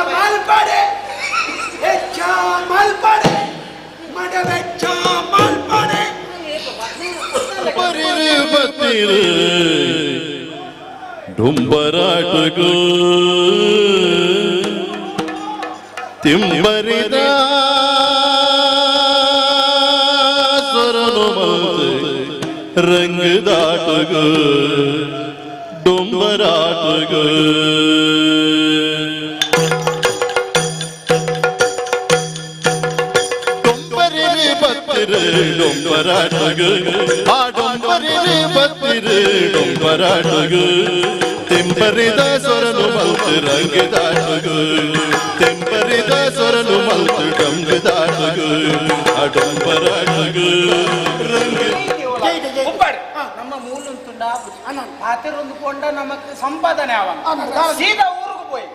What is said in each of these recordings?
ಮಲ್ಪಡೆ ಹೆಚ್ಚ ಮಲ್ಪಡೆ ಮಡವೆಚ್ಚ ಮಲ್ಪಡೆ ಬತ್ತಿರು ಡುಂಬರಾಟಗು ತಿಂಬರಿದ ಸ್ವರನು ಮಲ್ತು ರಂಗದಾಟಗು ಡುಂಬರಾಟಗು ಡೊಂಬರಿರು ಬತ್ತಿರು ಡೊಂಬರಾಟಗು ಆ ಡೊಂಬರಿರು ಬತ್ತಿರು ಡೊಂಬರಾಟಗು ತೆಂಬರಿದ ಸೊರನು ಮಲ್ತು ರಂಗದಾಟಗು ತೆಂಬರಿದ ಸೊರನು ಮಲ್ತು ಡೊಂಗದಾಟಗು ಆ ಡೊಂಬರಾಟಗು ರಂಗ ಉಪ್ಪಾಡು ನಮ್ಮ ಮೂಲುಂತುಂಡ ಪಾತೆರೊಂದು ಕೊಂಡ ನಮಕ್ ಸಂಪಾದನೆ ಆವನ ಸೀದಾ ಊರಿಗೆ ಪೋಯಿ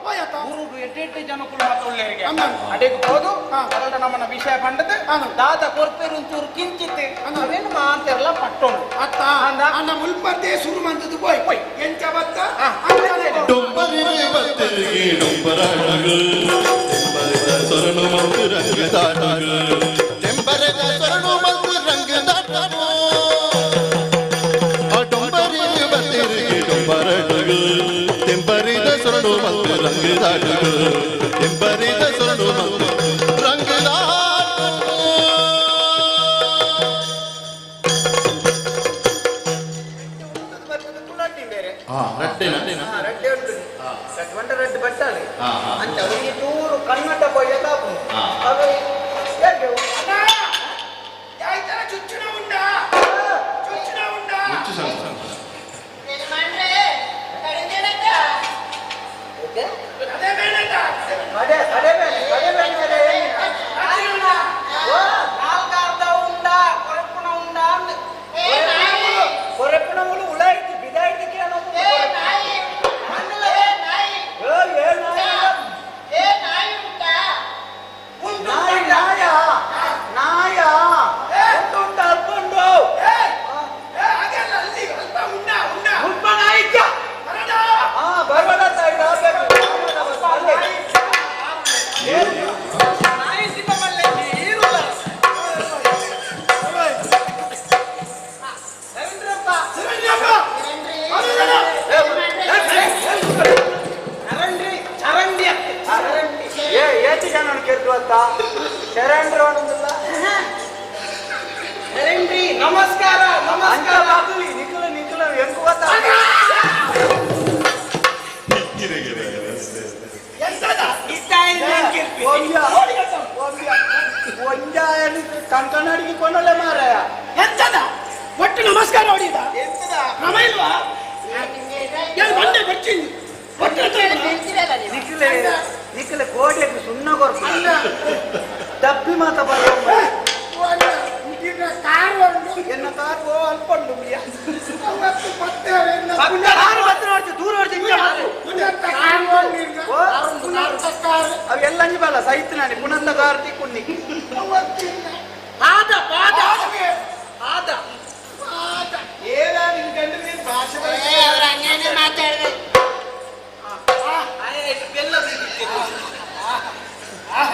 ಊರುಡು ಎಟ್ಟೆಟ್ಟು ಜನಕುಲು ಮತ್ತ ಉಳ್ಳೇರಿಗೆ ಅಡೆಗೆ ಪೋದು ಅದರ ನಮ್ಮನ ವಿಷಯ ಪಂಡದು ದಾದ ಕೊರ್ಪೆರುಂಚೂರು ಕಿಂಚಿತ್ ಅವೇನು ಮಾತೆಲ್ಲ ಪಟ್ಟೋನು ಅತ್ತ ಅಣ್ಣ ಮುಲ್ಪದ್ದೇ ಶುರು ಮಂತದ್ದು ಪೋಯ್ ಪೋಯ್ ಎಂಚ ಬತ್ತ ಡೊಂಬರಿರು ಬತ್ತಿರಿಗೆ ಡೊಂಬರಾಟಗು ತೆಂಬರಿದ ಸೊರನು ಮಲ್ತು ರಂಗದಾಟಗು ತೆಂಬರಿದ ಸೊರನು ಮಲ್ತು ರಂಗದಾಟಗು ಆ ಡೊಂಬರಿರು ಬತ್ತಿರಿಗೆ ಡೊಂಬರಾಟಗು ತೆಂಬರಿದ ಸೊರನು ಮಲ್ತು ರಂಗದಾಟಗು ತೆಂಬರಿದ ಸೊರನು ಮಲ್ತು ರಂಗದಾಟಗು. ಬೇರೆ ರಡ್ಡೆನಾ? ರಡ್ಡೆ ಉಂಟು ರಡ್ಡು ರಡ್ಡು ಬಟ್ಟಾಳೆ ಅಂಚ ಒಂಜಿ ಚೂರು ಕನ್ನಡ ಪೊಯ್ಯ ಕಾಪು ಅವೆ ಹೇಗೆ ಅಣ್ಣ ಯಾಯ್ತರ ಚುಚ್ಚುನ ಉಂಡಾ ಚುಚ್ಚುನ ಉಂಡಾ ಓಕೆ ಅದೇ ಬೇಡದ ಕಡೆ ಕಡೆ ಬೇನೆ ಕಡೆ ಬೇನೆ ಬೇರೆ ಏನಿಲ್ಲ. ಓ, ನಾಲ್ಕಾರ್ಧ ಉಂಡ ಕೊರಪುಣ ಉಂಡ ಅಂದ್. ಕೊರಪುಣ ಉಳು ಉಳಾಯ್ತು ಬಿದಾಯ್ತು ಕೇಳೋದು. ಓ, ಏ ನಾಯಿ ಉಂಟು, ನಾಯಿ ನಾಯ ನಾಯ ಉಂಟು ಉಂಟು ಅಲ್ಪ ಉಂಟು. ಏಯ್ ಏ ಅದೆಲ್ಲ ಅಲ್ಲಿ ಅಲ್ಪ ಉಂಡಾ ಉಂಡಾ ಉಲ್ಪ ನಾಯಿ ಇದ್ಯಾ? ಬರಡ ಆ, ಬರಬೇಡ ತಾಯಿ, ಆಗ್ಬೇಕು. ಅಲ್ಲಿ. ನಾಯಿ ಸಿದ್ಧ ಮಲ್ಲೆ, ಈರುಲ್ಲ. ರವೀಂದ್ರಪ್ಪ. ಸುರಂಜಪ್ಪ ಚರಂಡಿ ಚರಂಡಿ ಅತ್ತೆ, ಚರಂಡಿ. ಏ ಏತಿ ಜನ ಕೇಳ್ತು ಅಂತ ಚರಂಡ್ರ ಒಂದಿಲ್ಲ ಚರಂಡಿ ನಮಸ್ಕಾರ ನಮಸ್ಕಾರ ನಿಖಲ ನಿಖಲ ಹೆಂಗ್ ಗೊತ್ತಾ ಎಂತದ ಕಣ್ಕಣ್ಣಾಡಿಗೆ ಕೊನಲೆ ಮಾರಾಯ ಎಂತದ ಒಟ್ಟು ನಮಸ್ಕಾರ ಹೊಡಿದ ಕ್ರಮ ಇಲ್ವಾ ಏನು ಬಂಡೆ ಬರ್ತೀನಿ ಒಟ್ಟು ಹತ್ರ ಇಲ್ಲ. ನಿಖಲೆ ನಿಖಲೆ ಕೋಟೆಗೆ ಸುಣ್ಣ ಕೊರ್ಪು ತಪ್ಪಿ ಮಾತ ಬರೋ ಎನ್ನ ಕಾರ್ ಓ ಅಲ್ಪ ಉಂಟು ಪ್ರಿಯ. ಕಾರು ಹತ್ರ ಹೊಡ್ತು, ದೂರ ಹೊಡ್ತು, ಹಿಂಗೆ ಮಾಡು. ಓ, ಅವೆಲ್ಲ ಅಂಜಿ ಬಲ್ಲ ಸಹಿತ ನಾನು ಪುನಂದ ಕಾರ್ ತಿಕ್ಕೊಂಡಿ ಪಾದ ಪಾದ ಪಾದ ಏನ ನಿನ್ ಗಂಡ ನೀನ್ ಭಾಷೆ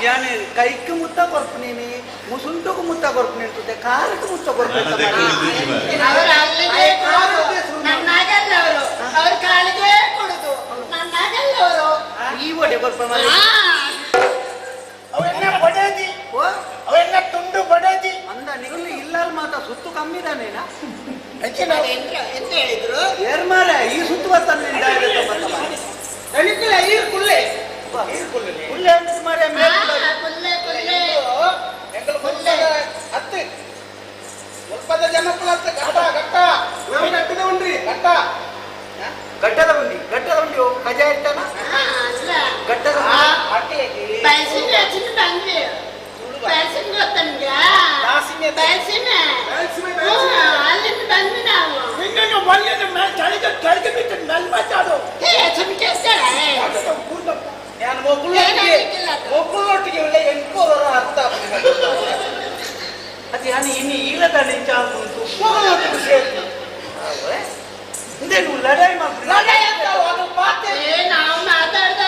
ಯಾನೆ ಕೈക്ക് ಮುತ್ತ ಕೊರ್ಪು ನೀನಿ ಮುಸುಂಟುకు ಮುತ್ತ ಕೊರ್ಪು ನಿಂತುತ್ತೆ ಕಾರಕ್ಕೆ ಮುತ್ತ ಕೊರ್ಪು ನನ್ನಾಗಲ್ಲ ಅವರು ಅವ್ರ ಕಾಲಿಗೆ ಕೊಡುದು ನನ್ನಾಗಲ್ಲ ಅವರು ಈ ಒಡೆ ಕೊರ್ಪ ಮಾರ್ರೆ. ಅವೆಲ್ಲ ಬಡದಿ ಓ ಅವೆಲ್ಲ ತುಂಡು ಬಡದಿ ಅಂದ ನಿಗಲು ಇಲ್ಲ ಮಾತ ಸುತ್ತು ಕಮ್ಮಿ ತಾನೇನಾ ಎಂತ ಹೇಳಿದ್ರು ಏರ್ ಮಾರ್ರೆ ಈ ಸುತ್ತು ಬರ್ತಾನೆ ನಿಂದ ಎಣಿಕಲೆ ಐರು ಕುಲ್ಲೆ ಕುಲ್ಲೆ ಅಂತ ಮಾರ್ರೆ ಮೇಲೆ ಕುಲ್ಲೆ ಕುಲ್ಲೆ ಎಂಕಲ್ ಮುಲ್ಪದ ಹತ್ತು ಮುಲ್ಪದ ಜನಕ್ಕೂ ಹತ್ತು ಗಟ್ಟ ಗಟ್ಟ ನಾವು ಗಟ್ಟದ ಉಂಡ್ರಿ ಗಟ್ಟ ಗಡ್ಡದ ಉಂಡಿ ಗಡ್ಡದ ಉಂಡಿ ಹೋಗು ಕಜ ಇರ್ತಾನ ಅಲ್ಲ ಗಡ್ಡದ ಬಯಸಿನ ಹಚ್ಚಿನ ಬಂದ್ವಿ ಬಯಸಿನ ಗೊತ್ತನ್ಗ ಬಯಸಿನ ಅಲ್ಲಿಂದ ಬಂದ್ವಿ ನಾವು ನಿನ್ನನ್ನು ಒಳ್ಳೆಯ ಮೇಲೆ ಚಳಿಗೆ ಕೆಳಗೆ ಬಿಟ್ಟು ಮೇಲೆ ಮಾತಾಡು ಹೇ ಸುಮ್ಕೆ ನಾನು ಮೊಗುಳೊಟ್ಟಿಗೆ ಮೊಗುಳೊಟ್ಟಿಗೆ ಒಳ್ಳೆ ಎಂಕೋರ ಅರ್ಥ ಅದು ನಾನು ಇನ್ನು ಈಲದ ನಿಂಚಾಂತು ಮೊಗುಳೊಟ್ಟಿಗೆ ಸೇರ್ತು ಇಂದೇನು ಲಡಾಯಿ ಮಾಡ್ತೀನಿ ಏ ನಾವು ಮಾತಾಡ್ದ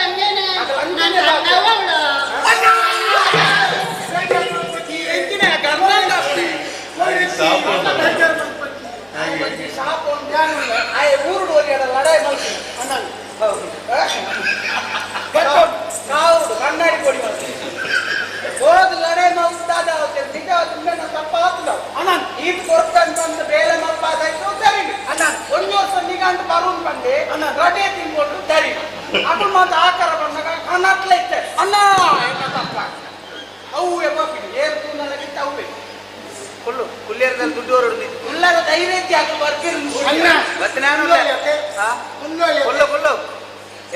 ಬರುನ್ ಬಂದೆ ರಡೆ ತಿನ್ಕೊಂಡು ದರಿ ಅಕುಲು ಮಾತ ಆಕಾರ ಬಂದಾಗ ಕಣ್ಣಟ್ಲೆ ಇತ್ತೆ ಅಣ್ಣ ಎನ್ನ ತಪ್ಪ ಅವು ಎಪ್ಪ ಏರ್ ತೂನಲಗಿತ್ತ ಅವು ಕುಲ್ಲು ಕುಲ್ಲೇರದಲ್ಲಿ ದುಡ್ಡು ಹೊರಡು ಉಲ್ಲರ ಧೈರ್ಯ ಅಕುಲು ಬರ್ಪಿರು ಅಣ್ಣ ಬತ್ತೆ ನಾನು ಕೊಲ್ಲು ಕೊಲ್ಲು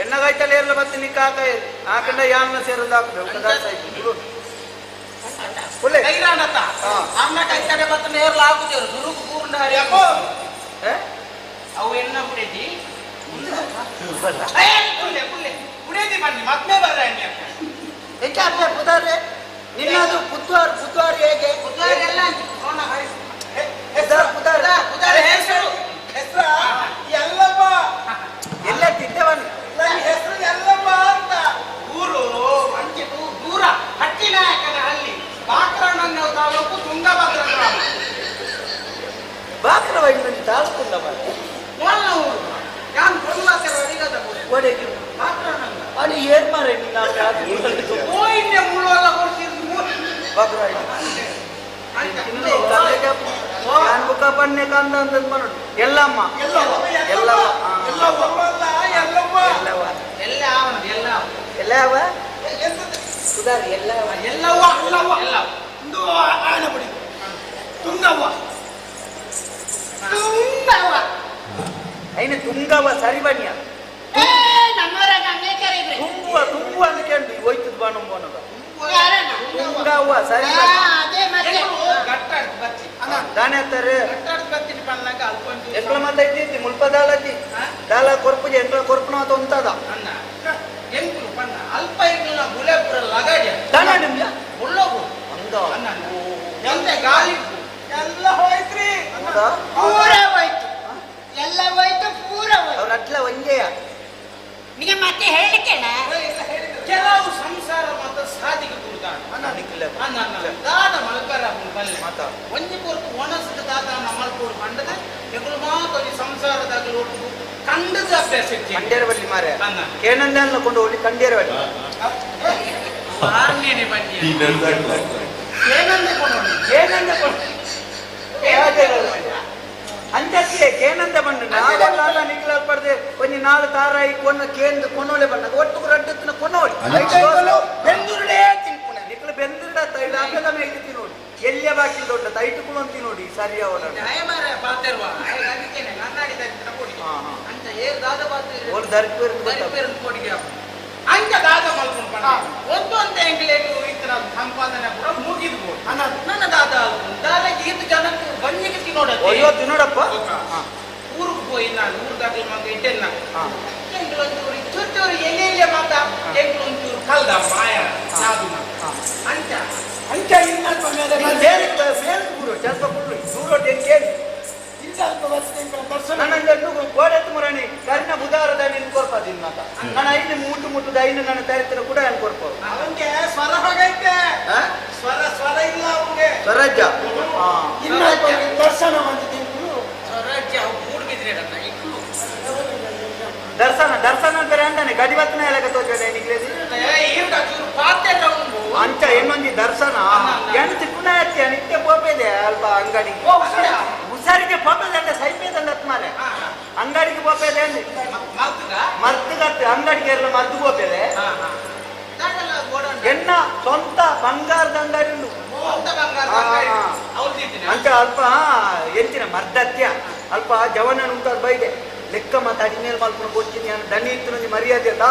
ಎಣ್ಣಗಾಯ್ತಲ್ಲ ಏರ್ಲ ಬತ್ತೆ ನಿಕ್ಕ ಹಾಕ ಹಾಕಂಡ ಯಾನ್ನ ಸೇರೋದು ಹಾಕಬೇಕು ಕುಲ್ಲೆ ಧೈರ್ಯನತ್ತ ಅನ್ನ ಕೈತಡೆ ಬತ್ತ ನೇರ್ಲ ಹಾಕುತ್ತೇವೆ ಸುರುಕು ಪೂರ್ಣ ಅವು ಎನ್ನ ಕುಡಿದಿ ಕುಲ್ಲೆ ಕುಲ್ಲೆ ಕುಡಿಯದಿ ಬನ್ನಿ ಮತ್ತೆ ಬರ್ರ ಎಣ್ಣೆ ಎಂಚ ಅರ್ಥ ಪುದಾರೆ ನಿನ್ನದು ಬುಧವಾರ ಬುಧವಾರ ಹೇಗೆ ಬುಧವಾರ ಎಲ್ಲ ಬುಧಾರ ಬುಧಾರ ಬುಧವಾರ ಹೆಸರು ಹೆಸರ ಎಲ್ಲಮ್ಮ ಎಲ್ಲ ತಿದ್ದವನು ನನ್ನ ಹೆಸರು ಎಲ್ಲಮ್ಮ ಅಂತ ಊರು ಅಂಚೆ ದೂರ ಹಟ್ಟಿನಾಯಕನ ಹಳ್ಳಿ ಬಾಕ್ರಣ್ಣನ ತಾಲೂಕು ತುಂಗಭದ್ರ ಗ್ರಾಮ ಬಾಕ್ರವಾಗಿ ತಾಳ್ಕೊಂಡ ಮೊದಲ ಊರು ಯಾನ್ ಕೊಲ್ಲಾಸೆ ಅಡಿಗದ ಒಡೆಗೆ ಬಾಕ್ರಣ್ಣನ ಅದು ಏನ್ ಮಾರೆ ನಿನ್ನ ಹೋಯಿನ್ನೆ ಮುಳ್ಳುವಲ್ಲ ಕೊಡ್ತಿದ್ದು ಬಾಕ್ರವಾಗಿ ಬುಕ್ಕ ಪನ್ನೆ ಕಂದ ಅಂತ ಮನೋಡು ಎಲ್ಲಮ್ಮ ಎಲ್ಲವ್ವ ಎಲ್ಲವ್ವ ಎಲ್ಲವ್ವ ಅಲ್ಲ ಎಲ್ಲವ್ವ ಎಲ್ಲವ್ವ ಎಲ್ಲ ಅವನದು ಎಲ್ಲ ಎಲ್ಲವ ಸುಧಾರ್ ಎಲ್ಲವ ಎಲ್ಲವ್ವ ಎಲ್ಲವ್ವ. ಎಲ್ಲವ್ವ ಇಂದು ಆಯನ ಪಡಿ ತುಂಗವ್ವ ತುಂಗವ್ವ ಐನ ತುಂಗವ ಸರಿ ಬನ್ನಿಯ ಏ ನಮ್ಮೂರಾಗ ಹಂಗೆ ಕರೀಬ್ರಿ ತುಂಬುವ ತುಂಬುವ ಅಂತ ಕೇಳಿ ಹೋಯ್ತದ ಬಾಣಂಬೋನದ ಯಾರಣ್ಣ ತುಂಗವ್ವ ಸರಿ ಆ, ಅದೇ ಮತ್ತೆ ಗಟ್ಟಾಡ್ದು ಬಚ್ಚಿ ದಾನೆ ಅತ್ತಾರೆ ಗಟ್ಟಾಡ್ದು ಬತ್ತೀನಿ ಪನ್ನಾಗ ಅಲ್ಪ ಒಂಚೂರು ಎಂಕ್ಲ ಮಾತೈತಿ ಮುಲ್ಪ ದಾಲತಿ ದಾಲ ಕೊರ್ಪುಜ ಎಂಕ್ಲ ಕೊರ್ಪುನ ಮಾತ ಉಂತದ ಅನ್ನ ಎಂಕುಲು ಪನ್ನ ಅಲ್ಪ ಎಂಕುಲ ಗುಲಾಬ್ ಲಗಾಡಿ ದಾನ ನಿಮ್ಗೆ ಮುಳ್ಳೋಗು ಅಂದ ಅನ್ನ ಎಂತೆ ಗಾಳಿ ಎಲ್ಲ ಹೋಯ್ತ್ರಿ ಹೌದಾ? ಪೂರ ಹೋಯ್ತು ಎಲ್ಲ ಹೋಯ್ತು ಪೂರ ಹೋಯ್ತು ಅವ್ರ ಅಟ್ಲ ಒಂಜೆಯ ನಿಮಗೆ ಮತ್ತೆ ಹೇಳಲಿಕ್ಕೆಣ ಕೆಲವು ಸಂಸಾರ ಮಾತ್ರ ಸಾದಿಗೆ ಕೂರ್ತಾನೆ ನಿಕ್ಲೆ ಅನ್ನ ದಾದ ಮಲ್ಪರ ಬಲ್ಲೆ ಮಾತ ಒಂಜಿ ಪೊರ್ತು ಒಣಸಿದ ದಾದ ಮಲ್ಪೋಡು ಪಂಡದ ಎಂಕುಲು ಮಾತ ಒಂಜಿ ಸಂಸಾರದಾಗಲು ಒಟ್ಟು ಕಂಡದ ಅಭ್ಯಾಸ ಇಜ್ಜಿ. ಕಂಡೇರ ಬಳ್ಳಿ ಮಾರೆ ಅನ್ನ ಕೇನಂದ ಕೊಂಡು ಹೋಗಿ ಕಂಡೇರ ಬಳ್ಳಿ ಆರ್ನೇನೆ ಬನ್ನಿ ಏನಂದೆ ಕೊಡೋಣ ಕೇನಂದ ಕೊಂಡು ಅಂಚಕ್ಕೆ ಕೇನಂದ ಬಣ್ಣ ನಾವೆಲ್ಲ ನಿಕ್ಲ ಪಡೆದೆ ಒಂಜಿ ನಾಲ್ ತಾರಾಯಿ ಕೊನ್ನ ಕೇಂದ್ರ ಕೊನೋಳೆ ಬಣ್ಣ ಒಟ್ಟು ರಡ್ಡತ್ತಿನ ಕೊನೋಳಿ ಬೆಂದೂರುಡೇ ತಿನ್ಪುಣ ನಿಕ್ಲ ಬೆಂದಿರಡ ತೈಲ ಅಪ್ಪದ ಮೇಗೆ ತಿನ್ನೋಡಿ ಎಲ್ಲಿಯ ಬಾಕಿ ದೊಡ್ಡ ತೈಟು ಕುಲೊಂದು ತಿನ್ನೋಡಿ ಸರಿ ಅವಳ ನ್ಯಾಯಮಾರ ಪಾತೆರ್ವ ಅದಕ್ಕೇನೆ ಕನ್ನಡಿ ದರಿದ್ರ ಕೊಡಿಗೆ ಹಾ, ಹಾ. ಅಂಚ ಏರ್ ದಾದ ಪಾತೆ ಓಲ್ ದರ್ಪೇರ್ ದರಿಪೇರ್ ಕೊಡಿಗೆ ಅಂಚ ದಾದ ಮಲ್ಕೊಂಡು ಪಂಡ ಒಂದೊಂದು ಎಂಗ್ಲೇಗು ಇತರ ಸಂಪಾದನೆ ಪೂರ ಮುಗಿದ್ಬೋದು ಅನ್ನ ನನ್ನ ದಾದ ದಾದ ಈತ ಜನಕ್ಕೆ ಬಂಜಿಗೆ ತಿನ್ನೋಡ ಅಯ್ಯೋ ತಿನ್ನೋಡಪ್ಪ ಊರಿಗೆ ಪೋಯಿ ನಾನು ಊರ್ದಾಗ್ಲಿ ಮಗ ಇಟ್ಟೆನ್ನ ಹಾ. ಎಂಗ್ಲೊಂಚೂರು ಚೂರು ಚೂರು ಎಲ್ಲಿ ಎಲ್ಲಿ ಮಾತ ಎಂಗ್ಲೊಂಚೂರು ಕಲ್ದ ಮಾಯ ಸಾಧು ಅಂಚ ಅಂಚ ಇನ್ನಲ್ಪ ಮೇಲೆ ಬೇರೆ ಬೇರೆ ಗುರು ಸ್ವಲ್ಪ ಕುಳ್ಳು ದೂರೋಟು ಏನು ಕೇಳಿ ಇನ್ನಲ್ಪ ವರ್ಷ ದರ್ಶನ ನನ್ನ ಗೋಡೆತ್ತು ಮುರಣಿ ಕರಿನ ಬುಧಾರದ ನೀನು ಕೊರ್ಪ ತಿನ್ನಾತ ನಾನು ಐದು ಮುಟ್ಟು ಮುಟ್ಟುದ ಐದು ನನ್ನ ತರಿತರ ಕೂಡ ಏನು ಕೊರ್ಪ ಅವನ್ಗೆ ಸ್ವರ ಹೋಗೈತೆ ಸ್ವರ ಸ್ವರ ಇಲ್ಲ ಅವನ್ಗೆ ಸ್ವರಾಜ್ಯ ಹಾ ಇನ್ನಲ್ಪ ದರ್ಶನ ಬಂದಿದ್ದೀನಿ ಸ್ವರಾಜ್ಯ ಅವು ಮೂಡ್ಬಿದ್ರೆ ಇಕ್ಲು ದರ್ಶನ ದರ್ಶನ ಬೇರೆ ಅಂತಾನೆ ಗಡಿಬತ್ತನ ಎಲ್ಲ ತೋಚದೆ ನಿಗ್ಲೇಸಿ ಈರ್ದ ಚೂರು ಪಾತೆ ರೌಂಡು ಅಂಚ ಏನೊಂಜಿ ದರ್ಶನ ಎಣ್ಣೆ ತಿಕ್ಕುನ ಅತ್ತಿ ನಿತ್ಯ ಪೋಪೇದೆ ಅಲ್ಪ ಅಂಗಡಿಗೆ ಓ ಹುಷಾರ ಹುಷಾರಿಗೆ ಪೋಪೇದೆ ಅಂತ ಸೈಪೇದಂಡ ಮಾರೆ ಹಾ ಹಾ ಅಂಗಡಿಗೆ ಪೋಪೇದೆ ಅಂದೆ ಮರ್ತದ ಮರ್ತು ಅಂಗಡಿಗೆ ಎಲ್ಲ ಮದ್ದು ಪೋಪೇದೆ ಹಾ ಹಾ ದಾದಲ್ಲ ಗೋಡೌನ್ ಎನ್ನ ಸ್ವಂತ ಬಂಗಾರದ ಅಂಗಡಿ ಉಂಟು ಸ್ವಂತ ಬಂಗಾರ ಹಾ, ಹಾ. ಅವ್ರದ್ದಿದ್ದೀನಿ ಅಂಚ ಅಲ್ಪ ಎಂಚಿನ ಮರ್ದತ್ಯ ಅಲ್ಪ ಜವನ ಉಂಟು ಬೈದೆ ಲೆಕ್ಕ ಮಾತಾಡಿ ಮೇಲೆ ಮಲ್ಕೊಂಡು ಕೊಡ್ತೀನಿ ನಾನು ದಣಿ ಇತ್ತು ನಂಗೆ ಮರ್ಯಾದೆ ಅಲ್ಲ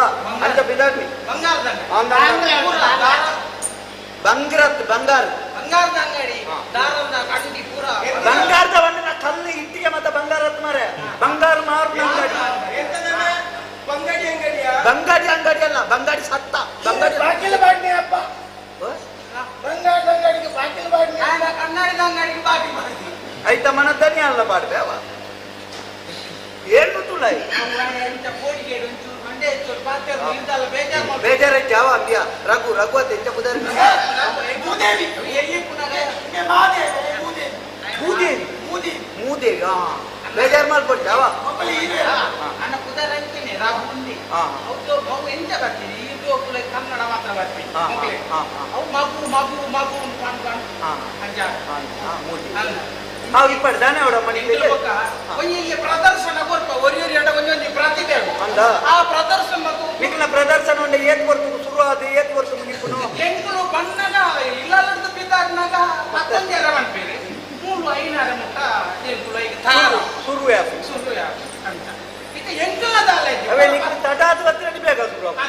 ಅಂತ ಬಿದಾಡ್ಲಿ ಬಂಗಾರದ ಅಂಗಡಿ ಪೂರ ದಾರ ಬಂಗಾರತ್ ಬಂಗಾರ ಬಂಗಾರದ ಅಂಗಡಿ ದಾರದ ಕಂಡಿ ಪೂರ ಬಂಗಾರದ ಬಣ್ಣ ಕಲ್ಲು ಇಟ್ಟಿಗೆ ಮತ್ತೆ ಬಂಗಾರತ್ ಮಾರೆ ಬಂಗಾರ ಮಾರು ಅಂಗಡಿ ಬಂಗಡಿ ಅಂಗಡಿಯ ಬಂಗಾಡಿ ಅಂಗಡಿ ಅಲ್ಲ ಬಂಗಾಡಿ ಸತ್ತ ಬಂಗಾಡಿ ಬಾಕಿಲ್ ಬಾಡ್ನಿ ಅಪ್ಪ ಬಂಗಾರದ ಅಂಗಡಿಗೆ ಬಾಕಿಲ್ ಬಾಡ್ನಿ ನಾನು ಕನ್ನಡಿದ ಅಂಗಡಿಗೆ ಬಾಕಿ ಮಾಡ್ತೀನಿ ಐತ ಮನ ದನಿ ಅಲ್ಲ ಬಾಡ್ಬೆ ಅವ ಏನು ತುಳ ಎಂತ ಕೋಡಿಗೆ ಒಂಚೂರು ಮಂಡೆ ಚೂರು ಪಾತೆ ಇಂದಲ್ಲ ಬೇಜಾರು ಮಾಡ್ಬೇಕು. ಬೇಜಾರೈತೆ ಯಾವ ಅಂಬಿಯ ರಘು ರಘು ಅಂತ ಎಂಚ ಬುಧಾರಿ ಭೂದೇವಿ ಎಲ್ಲಿ ಪುನಃ ಮಾದೇವಿ ಭೂದೇವಿ ಭೂದೇವಿ ಭೂದೇವಿ ಮೂದೇವಿ ಹಾ ಬೇಜಾರು ಮಾಡ್ಕೊಡ್ತಿ ಅವ ಮಕ್ಕಳು ಇದೆ ಅಣ್ಣ ಕುದರ ಅಂತೀನಿ ರಾಘು ಉಂದಿ ಹಾ. ಅವ್ರು ಮಗು ಎಂತ ಬರ್ತೀನಿ ಇದು ಒಬ್ಬಳೆ ಕನ್ನಡ ಮಾತ್ರ ಬರ್ತೀನಿ ಹಾ, ಮಕ್ಕಳಿಗೆ. ಹಾ, ಹಾ. ಅವು ಮಗು ಮಗು ಮಗು ಅಂತ ಅನ್ಕೊಂಡು ಹಾ ಅಂಜ ಹಾ, ಹಾ ಮೂದೇವಿ ಅಲ್ಲ ಆ ಇಪ್ಪಡು ದಾನೆ ಅವಡಮ್ಮ ನಿಮಗೆ ಒಂಜಿ ಪ್ರದರ್ಶನ ಕೊರ್ಪ ಒರಿಯೊರಿ ಎಡ ಒಂಜೊಂಜಿ ಪ್ರತಿಭೆ ಅಂದ? ಆ ಪ್ರದರ್ಶನ ನಿಕ್ನ ಪ್ರದರ್ಶನ ಉಂಡೆ ಏತ್ ವರ್ಷ ಶುರು ಆದ ಏತ್ ವರ್ಷ ಮುಗಿಪುನು ಎಂಕುಲು ಬಣ್ಣಗ ಇಲ್ಲಲ್ಲದ ಪಿತಾರ್ನಾಗ ಪತ್ತೊಂಜರ ಮನ್ಪೇರಿ ಮೂರು ಐನಾರ ಮುಟ್ಟ ಎಂಕುಲು ಐಕ್ ತಾರ ಶುರು ಯಾಪು ಸುರು ಯಾಪು ಅಂತ ಇತ್ತೆ ಎಂಕುಲ ದಾಲೆ ಅವೇ ನಿಕ್ನ ತಟಾದ ಹತ್ರ ಬೇಗ ಶುರು ಆಪು.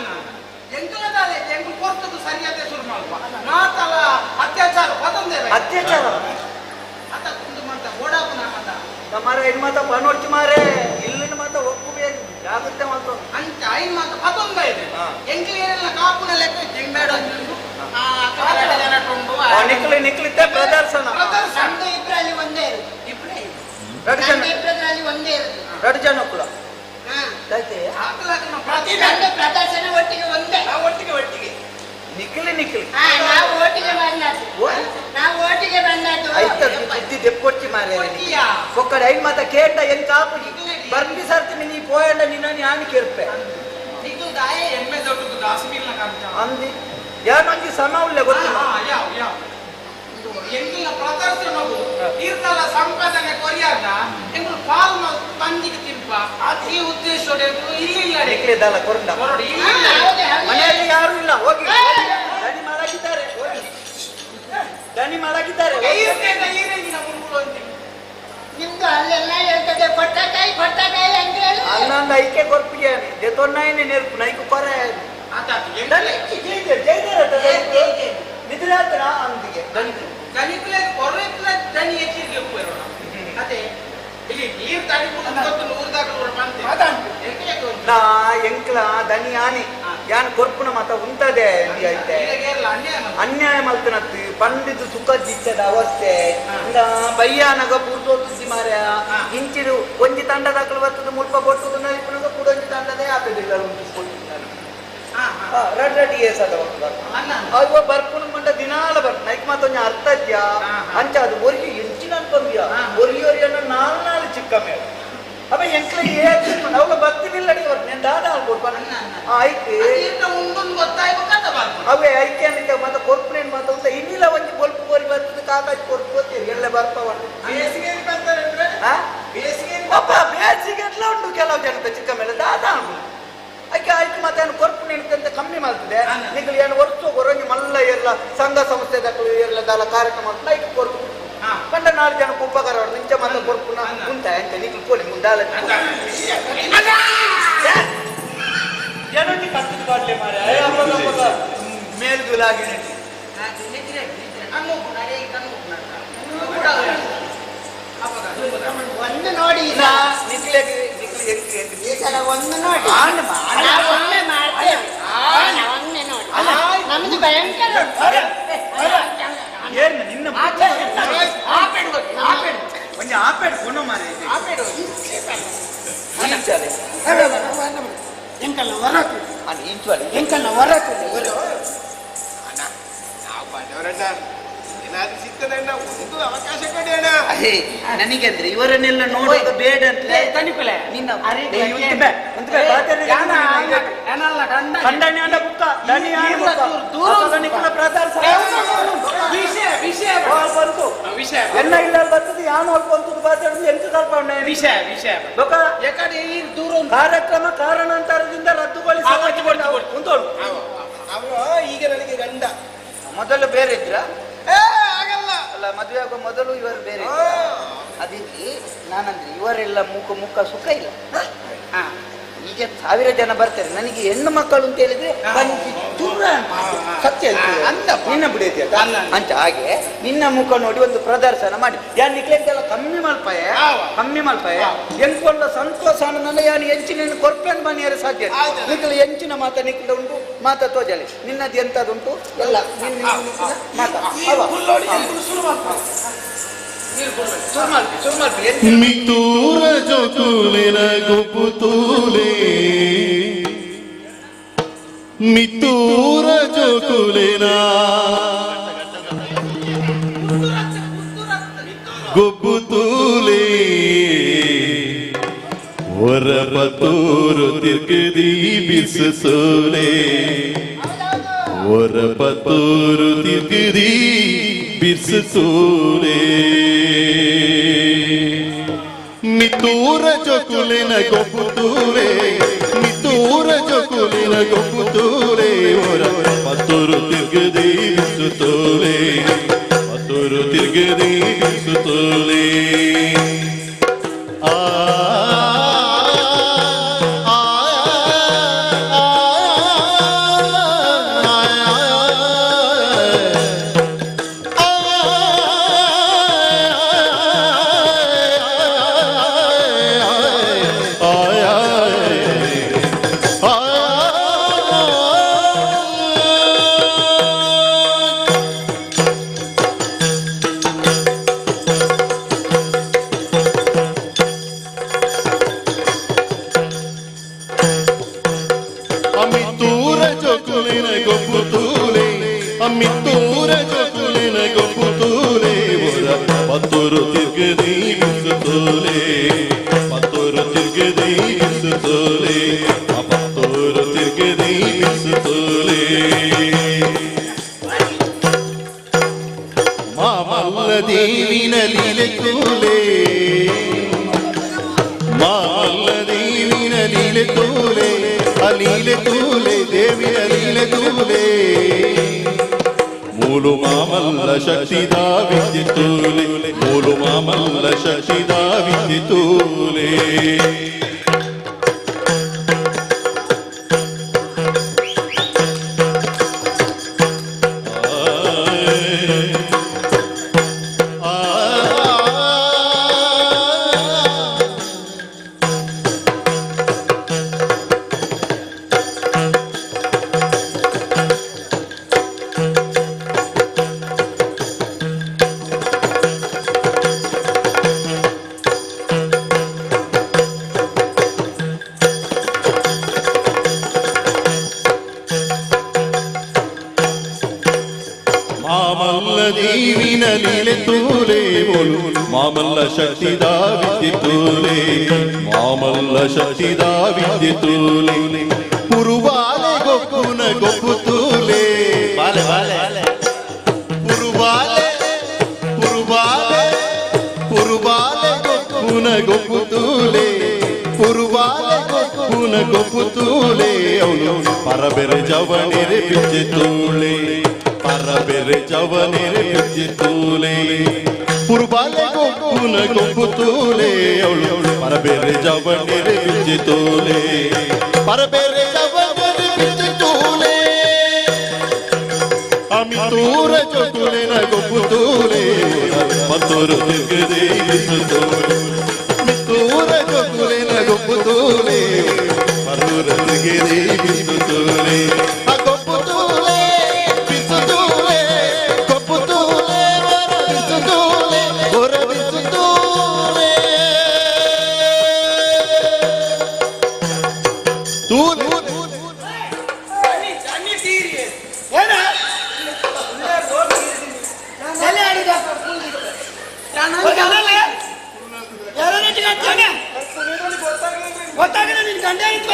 ಎಂಕುಲ ದಾಲೆ ಎಂಕುಲು ಕೊರ್ತದು ಸರಿಯಾದ ಶುರು ಮಲ್ಪ ಮಾತಲ ಅತ್ಯಾಚಾರ ಪತ್ತೊಂದೇ ಅತ್ಯಾಚಾರ ಅತ ಕುಂದು ಮಂತ ಓಡಾಪುನ ಮತ ಮಾರ ಇನ್ ಮಾತ ಪನೋಡ್ಚಿ ಮಾರೆ ಇಲ್ಲಿನ ಮಾತ ಒಪ್ಪು ಜಾಗ್ರತೆ ಮಾತು ಅಂಚ ಐನ್ ಮಾತ ಪತ್ತೊಂದ ಇದೆ ಹಾ. ಎಂಕುಲು ಏನೆಲ್ಲ ಕಾಪುನ ಲೆಕ್ಕ ಜಂಬೇಡ ಆ ಕಡೆ ಜನ ಉಂಡು ನಿಕ್ಲಿ ನಿಕ್ಲಿತ್ತೆ ಪ್ರದರ್ಶನ ಪ್ರದರ್ಶನ ನಮ್ದು ಇಬ್ರಲ್ಲಿ ಒಂದೇ ಇರುದು. ಇಬ್ರೇ ಎರಡು ಜನ ನಮ್ದು ಇಬ್ರದ್ರಲ್ಲಿ ಒಂದೇ ಇರುದು. ಎರಡು ಜನ ಕುಲ ಹಾ. ಆಯ್ತೆ ಹಾಕಲಾಕ ಪ್ರತಿಭೆ ನಮ್ದು ಪ್ರದರ್ಶನ ಒಟ್ಟಿಗೆ ಒಂದೇ. ನಾವು ಒಟ್ಟಿಗೆ ಒಟ್ಟಿಗೆ ನಿಕ್ಲಿ ನಿಕ್ಲಿ ಹಾ, ನಾವು ಒಟ್ಟಿಗೆ ಬಂದದ್ದು. ಓ? ನಾವು ಒಟ್ಟಿಗೆ ಬಂದದ್ದು. ಐತ ಬುದ್ಧಿ ದೆಪ್ಪೊಡ್ಚಿ ಮಾರೆ ಒಟ್ಟಿಯಾ? ಒಕ್ಕಡೆ ಐನ್ ಮಾತ ಕೇಂಡ ಎನ್ ಕಾಪುಜಿ ಬರ್ಬಿ ಸರ್ತಿ ನೀ ಪೋಯಂಡ ನಿನ್ನ ಯಾನ್ ಕೇರ್ಪೆ ನಿಕ್ಲು ದಾಯೆ ಎಮ್ಮೆ ದೊಡ್ಡದು ದಾಸಮಿಲ್ಲ ಕಾಂತ ಅಂದಿ ಯಾನೊಂಜಿ ಸಮ ಉಲ್ಲೆ ಗೊತ್ತಿಲ್ಲ ಯಾವ ಯಾವ ಎಂಕುಲ ಪ್ರದರ್ಶನವು ತೀರ್ಥಲ ಸಂಪಾದನೆ ಕೊರಿಯಾಗ ಎಂಕುಲು ಪಾಲ್ ಪಂಜಿಗೆ ತಿನ್ಪ ಈ ಉದ್ದೇಶ ಇಲ್ಲಿ ಇಲ್ಲ ನಿಕ್ಲಿ ದಲ ಕೊರಂಡ ಹೊರಡು ಹಾ, ಇಲ್ಲಿ ಇಲ್ಲ ಹೌದು, ಹೌದು. ಮನೆಯಲ್ಲಿ ಯಾರು ಇಲ್ಲ ಹೋಗಿ ದಣಿ ಮಾಡಾಕಿದ್ದಾರೆ ಹೋಗಿ ದಣಿ ಮಾಡಾಕಿದ್ದಾರೆ ಹೋಗಿ. ಈರೇಗಿನ ಮುಳುಗುಳು ಅಂತೀನಿ ನಿಮ್ದು ಅಲ್ಲೆಲ್ಲ ಹೇಳ್ತದೆ ಕೊಟ್ಟಕಾಯಿ ಕೊಟ್ಟಕಾಯಿ ಅಂತ ಹೇಳಿ. ಅಲ್ಲೊಂದು ಐಕೆ ಕೊರ್ಪಿಗೆ ದೆತೊನ್ನಾಯನೆ ನೆರ್ಪು ನೈಕು ಕೊರೆ ಆತಾತು ದಣಿ ಜೈದೆ ಜೈದೆ ನಿದ್ರೆ ಆತನ ಅಂದಿಗೆ ದಣಿ ದನಿಕುಲೆ ಕೊರ್ರೆತ್ಲೆ ದನಿ ಎಚ್ಚಿಗೆ ಉಪ್ಪು ಅದೇ ಇಲ್ಲಿ ನೀರು ತಡಿ ಗೊತ್ತು ಊರ್ದಾಗ ಬಂತೆ ಅದಾಂಟು. ಎಂಕಲೆ ನಾ ಎಂಕ್ಲ ದಣಿ ಆನಿ ಯಾನ್ ಕೊರ್ಪುನ ಮಾತ ಉಂತದೆ ಐತೆ ಕೇರಳ ಅನ್ಯಾಯ ಮಲ್ತ. ಅನ್ಯಾಯ ಮಲ್ತನತ್ತು ಪಂಡಿತು ಸುಖ ಜಿಚ್ಚದ ಅವಸ್ಥೆ ಇಂದ ಬಯ್ಯಾನಗ ಪೂರ್ತೋತುಜಿ ಮಾರ್ಯ ಇಂಚಿರು ಒಂಜಿ ತಂಡದಾಕಲು ಬರ್ತದ ಮುಲ್ಪ ಬೊಟ್ಟುದು ನೈಪುನಗ ಕೂಡೊಂಜಿ ತಂಡದೇ ಆಪೆದಿಲ್ಲ ಉಂಟು ಹಾ, ಹಾ. ರಡ್ ರಡ್ ಏಸದ ಅನ್ನ ಅವ ಬರ್ಪುನ ಮಂಡ ದಿನಾಲ ಬರ್ಪು ನೈಕ್ ಮಾತೊಂಜಿ ಅರ್ಥ ಇದ್ಯಾ ಹಾ, ಹಾ. ಅಂಚ ಅದು ಒರಿಗೆ ಎಂಚಿನ ಅನ್ಕೊಂಬಿಯ ಹಾ. ಒರಿ ಒರಿಯನ್ನ ನಾಲ್ ನಾಲ್ ಚಿಕ್ಕ ಮೇಲೆ ಅವ ಎಂಕ್ಲ ಅವಳ ಬರ್ತಿನಿಲ್ಲ ನಾನು ದಾದ ಅನ್ಕೊಡ್ಪ ಅನ್ನ, ಅನ್ನ. ಆಯ್ತು ಅದಿರ್ನ ಉಂಡುನ್ ಗೊತ್ತಾಯ್ಬೇಕಾದ ಬಾರ್ದು. ಅವೇ ಐಕೆ ಅಂತ ಮತ್ತೆ ಕೊರ್ಪುನೇನು ಮಾತ ಅಂತ ಇನ್ನಿಲ್ಲ ಒಂಜಿ ಬೊಲ್ಪು ಕೋರಿ ಬರ್ತದೆ ಕಾಕಾಜಿ ಕೊರ್ಪು ಗೊತ್ತೀರಿ ಎಲ್ಲ ಬರ್ಪವಣ ಬೇಸಿಗೆಯಲ್ಲಿ ಬರ್ತಾರೆ ಅಂದ್ರೆ ಆ? ಬೇಸಿಗೆಯಲ್ಲಿ ಪಾಪ ಬೇಸಿಗೆ ಎಟ್ಲ ಉಂಟು ಕೆಲವು ಜನತೆ ಚಿಕ್ಕ ಮೇಲೆ ದಾದ ಅನ್ಕುಲು ಐಕೆ ಆಯ್ತು ಮತ್ತೆ ಏನು ಕೊರ್ಪು ನಿಂತಂತ ಕಮ್ಮಿ ಮಾಡ್ತದೆ ಅನ್ನ. ನಿಂಗೆ ಏನು ವರ್ಷ ಹೊರಗೆ ಮಲ್ಲ ಎಲ್ಲ ಸಂಘ ಸಂಸ್ಥೆ ದಕ್ಕಲು ಎಲ್ಲ ದಾಲ ಕಾರ್ಯಕ್ರಮ ಅಂತ ಐಕೆ ಕೊರ್ಪು ಹಾ. ಕಂಡ ನಾಲ್ಕು ಜನಕ್ಕೆ ಉಪಕಾರ ಉಂಟು ನಿಂಚ ಮತ್ತೆ ಕೊರ್ಪುನ ಅನ್ನ. ಉಂಟ ಎಂತ ನಿಂಗೆ ಪೋಲಿ ಮುಂದಾಲ ಜನಕ್ಕೆ ಕತ್ತಿದ ಬಾಡ್ಲೆ ಮಾರೆ ಮೇಲ್ಗುಲಾಗಿ ನಟಿ ನಿದ್ರೆ ನಿದ್ರೆ ಕಣ್ಣು ನಡೆ ಕಣ್ಣು ಕೂಡ ಅಪ್ಪಗ ಒಂದು ನೋಡಿ ಈ ನಾ ಸಲ. ನಿಕ್ಲೆಗೆ ನಿಕ್ಲಿ ಎಂಕ್ ಎಂಕ್ ಈ ಸಲ ಒಂದು ನೋಡಿ. ಆಂಡ್ ಮಾ- ನಾವು ಒಮ್ಮೆ ಮಾಡ್ತೇವೆ. ನಾವು ಒಮ್ಮೆ ನೋಡಿ. ನಮ್ದು ಭಯಂಕರ ಉಂಟು. ಏನ್ ನಿನ್ನ ಆಪೇಡು ಆಪೇಡು ಒಂಜಿ ಆಪೇಡ್ ಕೊನ ಮಾರೆ ಇದು. ಆಪೇಡು ಇಂಚಾಲೆ. ಎಂಕಲ್ಲ ವರತು ಅದು ಇಂಚುವಲೆ. ಎಂಕಲ್ಲ ವರತು ನಾವು ಬಡವರಣ್ಣ ಏನಾದ್ರೂ ಸಿಗ್ತದಣ್ಣ ಒಂದು ಅವಕಾಶ ಕೊಡಿ ಅಣ್ಣ ಅದೇ ನನಗೆ ಅಂದ್ರೆ ಇವರನ್ನೆಲ್ಲ ನೋಡೋದು ಬೇಡ ಅಂತಲೇ ತನಿಪಲೆ ನಿನ್ನ ಅರೆ ಏ, ಉಂಟು ಬೇ, ಉಂಟು ಬೇ, ಬಾತೇರಿ ಯಾನ ನಿನ್ನ ಯಾನಲ್ಲ ಗಂಡ ಖಂಡನೆ ಅಂಡ ಬುಕ್ಕ ದಣಿ ಆಂಡ ಬುಕ್ಕ. ದೂರ ಅಪಗ ನಿಕ್ಕುನ ಪ್ರದರ್ಶನ ವಿಷಯ ವಿಷಯ ಓ, ಬಂತು ವಿಷಯ ಎನ್ನ ಇಲ್ಲ ಬರ್ತದೆ ಯಾನು ಅಲ್ಪ ಅಂತದ್ದು ಬಾತಾಡುದು ಎಂತ ಸ್ವಲ್ಪ ಉಂಟು ವಿಷಯ ವಿಷಯ ಬೊಕ ಯಾಕಡೆ ಈ ದೂರ ಉಂಟು. ಕಾರ್ಯಕ್ರಮ ಕಾರಣಾಂತರದಿಂದ ರದ್ದುಗೊಳಿಸ ಆ, ಕೊಡ್ತು, ಕೊಡ್ತು, ಕೊಡ್ತು. ಉಂಟು ಅವರು ಈಗ ನನಗೆ ಗಂಡ ಮೊದಲು ಬೇರೆ ಇದ್ರ ಏ ಆಗಲ್ಲ ಅಲ್ಲ ಮದುವೆ ಆಗುವ ಮೊದಲು ಇವರು ಬೇರೆ ಇದ್ರ ಅದಿರ್ಲಿ ನಾನಂದ್ರೆ ಇವರೆಲ್ಲ ಮುಖ ಮುಖ ಸುಖ ಇಲ್ಲ ಹಾ. ಈಗ ಸಾವಿರ ಜನ ಬರ್ತಾರೆ ನನಗೆ ಹೆಣ್ಣು ಮಕ್ಕಳು ಅಂತ ಹೇಳಿದ್ರೆ ಬಂದು ದೂರ ಅಂತ. ಸತ್ಯ ಹೇಳ್ತೀನಿ. ಅಂತಪ್ಪ. ನಿನ್ನ ಬಿಡೈತಿ ಆಯ್ತಾ? ಅಲ್ಲ. ಅಂಚ ಹಾಗೆ ನಿನ್ನ ಮುಖ ನೋಡಿ ಒಂದು ಪ್ರದರ್ಶನ ಮಾಡಿ ಯಾನ್ ನಿಕ್ಲೆಂತೆಲ್ಲ ಕಮ್ಮಿ ಮಲ್ಪಾಯ ಆವ. ಕಮ್ಮಿ ಮಲ್ಪಾಯ ಎಂಕೊಂಡ ಸಂತೋಷ ನನ್ನ ಯಾನು ಎಂಚಿನ ಕೊರ್ಪೆನ್ ಮನೆಯರ ಸಾಧ್ಯ ಆಯ್ತು. ನಿಕ್ಲ ಎಂಚಿನ ಮಾತ ನಿಕ್ಲ ಉಂಟು ಮಾತ ತೋಜಲಿ ನಿನ್ನದು ಎಂತದುಂಟು ಎಲ್ಲ ನಿನ್ನ ನಿನ್ನ ಮಾತ ಈ ಅವ. ಹುಲ್ಲೋಡಿ ಎಂಕುಲು ಶುರು ಮಾಡ್ತಾರೆ. ನೀರು ಕೊಡ್ಬೇಕು ಶುರು ಮಲ್ಪಿ ಶುರು ಮಲ್ಪಿ ಎಂಚಿನ ಮಿತೂರ ಜೋಕುಲಿನ ಗುಪುತೂಲೆ ಮಿತೂರ ಜೋಕುಲಿನ ಗುಬ್ಬುತೂಲೆ ಒರಪತೂರು ತಿರ್ಗದಿ ಬಿಸುಸೋಲೆ ಒರಪತೂರು ತಿರ್ಗದಿ ಬಿಸುಸೋಲೆ. ಮಿತ್ತೂರ ಜೋಕುಲಿನ ಗೊಬ್ಬುತ್ತೂರೇ ಮಿತ್ತೂರ ಜೋಕುಲಿನ ಗೊಬ್ಬುತ್ತೂರೇ ಒರ ಪತ್ತೂರು ತಿರುಗದಿ ಬಿಸುತ್ತೂರೇ ಪತ್ತೂರು ತಿರುಗದಿ ಬಿಸುತ್ತೂರೇ ಆ ಅಮಿತೂರ ಜೋಕುಲಿನ ಗೊಬ್ಬುತ್ತೂಲೆ ಅಮಿತೂರ ಜೋಕುಲಿನ ಗೊಬ್ಬುತ್ತೂಲೆ ಪತ್ತೂರು ತಿರುಗದಿ ಬಿಸುತ್ತೂಲೆ ಪತ್ತೂರು ತಿರುಗದಿ ಬಿಸುತ್ತೂಲೆ ಪತ್ತೂರು ತಿರುಗದಿ ಬಿಸುತ್ತೂಲೆ ಮಾಮಲ್ಲ ದೇವಿನ ಲೀಲೆ ತೂಲೆ ಮಾಮಲ್ಲ ದೇವಿನ ಲೀಲೆ ತೂಲೆ ಅಲೀಲೆ ತೂಲೆ ದೇವಿ ಅಲೀಲೆ ತೂಲೆ ಮೂಲು ಮಾಮಲ್ಲ ಶಕ್ತಿದ ವಿದ್ಯೆ ತೂಲೆ ಮೂಲು ಮಾಮಲ್ಲ ಶಕ್ತಿದ ವಿದ್ಯೆ ತೂಲೆ ಮಾಮಲ್ಲ ದೇವಿನ ಲೀಲೆ ತೂಲೆ ಬೋಲು ಮಾಮಲ್ಲ ಶಕ್ತಿದ ವಿದ್ಯೆ ತೂಲೆ ಮಾಮಲ್ಲ ಶಕ್ತಿದ ವಿದ್ಯೆ ತೂಲೆ ಪುರುವಾಲೆ ಗೊಕ್ಕುನ ಗೊಪ್ಪು ತೂಲೆ ಬಾಲೆ ಬಾಲೆ ಪುರುವಾಲೆ ಪುರುವಾಲೆ ಪುರುವಾಲೆ ಗೊಕ್ಕುನ ಗೊಪ್ಪು ತೂಲೆ ಪುರುವಾಲೆ ಗೊಕ್ಕುನ ಗೊಪ್ಪು ತೂಲೆ ಅವನು ಪರಬೆರೆ ಜವನಿರೆ ಬಿಜ್ಜೆ ತೂಲೆ ಪರಬೆರೆ ಜವನಿರೆ ಬಿಜ್ಜೆ ತೂಲೆ ಪುರುಬಾಲೆ ಗೊಕ್ಕುನ ಗೊಪ್ಪು ತೂಲೆ ಅವಳು ಪರಬೆರೆ ಜವನಿರೆ ಬಿಜ್ಜೆ ತೂಲೆ ಪರಬೆರೆ ಜವನಿರೆ ಬಿಜ್ಜೆ ತೂಲೆ ಅಮಿತೂರ ಜೋಕುಲಿನ ಗೊಪ್ಪು ತೂಲೆ ಪತ್ತೂರು ತಿರುಗದೆ ಬಿಸುತ್ತೂಲೆ ಮಿತ್ತೂರ ಜೋಕುಲಿನ ಗೊಪ್ಪು ತೂಲೆ ಪತ್ತೂರು ತಿರುಗದೆ ಬಿಸುತ್ತೂಲೆ ಆ ಗೊಪ್ಪು ತೂಲೆ ಬಿಸುತ್ತೂಲೆ ಗೊಪ್ಪು ತೂಲೆ ವರ ಬಿಸುತ್ತೂಲೆ ಹೊರ ಬಿಸುತ್ತೂಲೆ ತೂಲೆ ಏನ ಎಲ್ಲಿ ಆಡಿದ? ಗೊತ್ತಾಗಲ್ಲ? ಯಾರೋ ನೆಟ್ಟಿಗೆ ಹಾಕ್ತಾನೆ? ಗೊತ್ತಾಗಲ್ಲ ನಿನ್ ಗಂಡ ಇತ್ತು.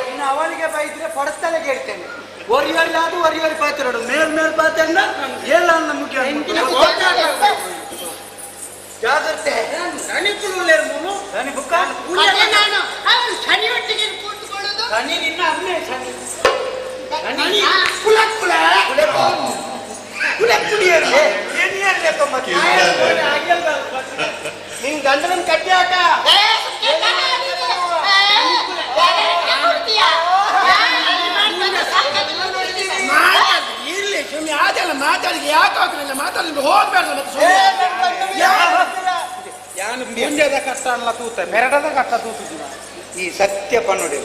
ಇನ್ನು ಅವನಿಗೆ ಬೈದ್ರೆ ಪಡಸ್ತಲೆ ಕೇಳ್ತೇನೆ ಒರಿಯೋರಿ ಅದು ಒರಿಯೋರಿ ಪಾತ್ರೆ ಮೇಲ್ ಮೇಲ್ ಪಾತ್ರೆ ಏಲ್ಲ ಮುಖ್ಯ ಜಾಗ್ರತೆ ಬುಕ್ಕ ಶನಿ ಒಟ್ಟಿಗೆ ಕೂತ್ಕೊಳ್ಳೋದು. ಶನಿ ನಿನ್ನ ಅಮ್ಮೆ ಶನಿ. ಕುಲ ಕುಲ ಕುಲ ಕುಡಿಯರು. ನಿನ್ ಗಂಡನ ಕಟ್ಟಿ ಹಾಕ. ಇರ್ಲಿ ಸುಮ್ಮನೆ ಆದಲ್ಲ ಮಾತಾಡಿ ಯಾಕೆ ಹಾಕಲಿಲ್ಲ ಮಾತಾಡಲಿಲ್ಲ ಹೋಗ್ಬೇಡ ಮತ್ತೆ ಸುಮ್ಮನೆ. ಯಾನು ಪುಂಜದ ಕಟ್ಟ ಅಲ್ಲ ತೂತ ಮೆರಡದ ಕಟ್ಟ ತೂತುದಿನ. ಈ ಸತ್ಯ ಪನ್ನುಡಿ